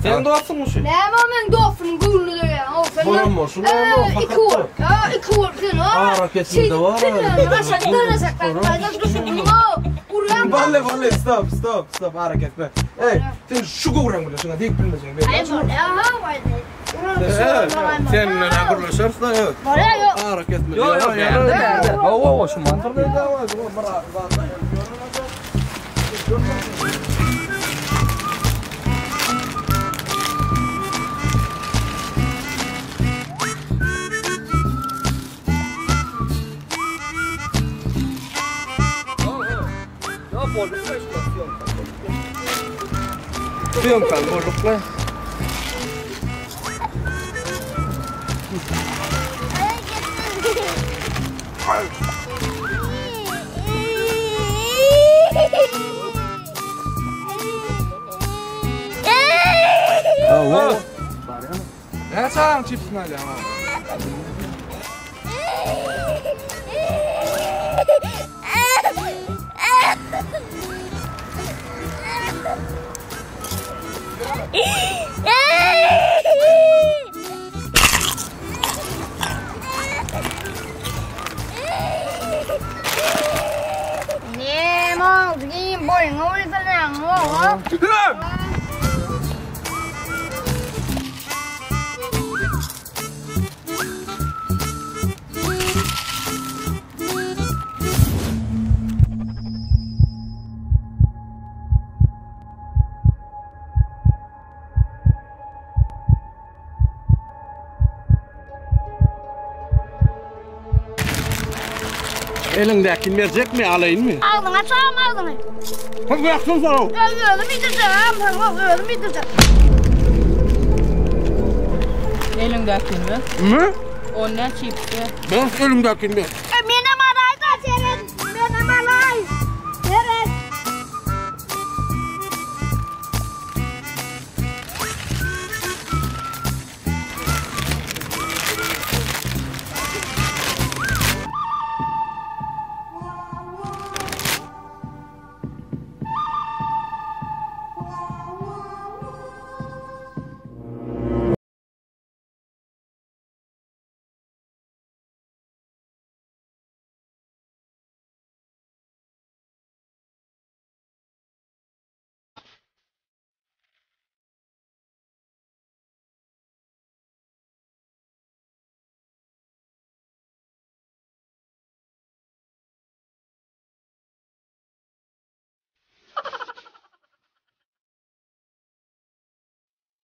Seň dostuňmy şu? Näme o meň dostumyň göwnüne degýäň? O sen. Bolan bolsun, näme o, Iki bol. Ha, iki bol sen. Ara kesimde bar. Balle balle stop stop stop ara kesme. Ey sen şu göwräň bilen şuna degip bilmejek. Ay bolýa, ha, Sen bilen gürleşeris da evet. Bolýa, ýok. Ara kesme. Ýok, ýok, bärde. Hawa, hawa, şu mantyr Syýomkan bollukla. Hawa. Näçe çagaň çipsini alýaň? Näme oldy? Giň boýuňa uýdurýaň, oglum. Eliňdäkini berjekmi, alaýynmy? Agzyňy açam agzyňy. Hop, ýaksyn soraw. Özüm iýdirjek, özüm iýdirjek. Eliňdäkini ber. Mü? O ne çipsi? Ber eliňdäkini ber.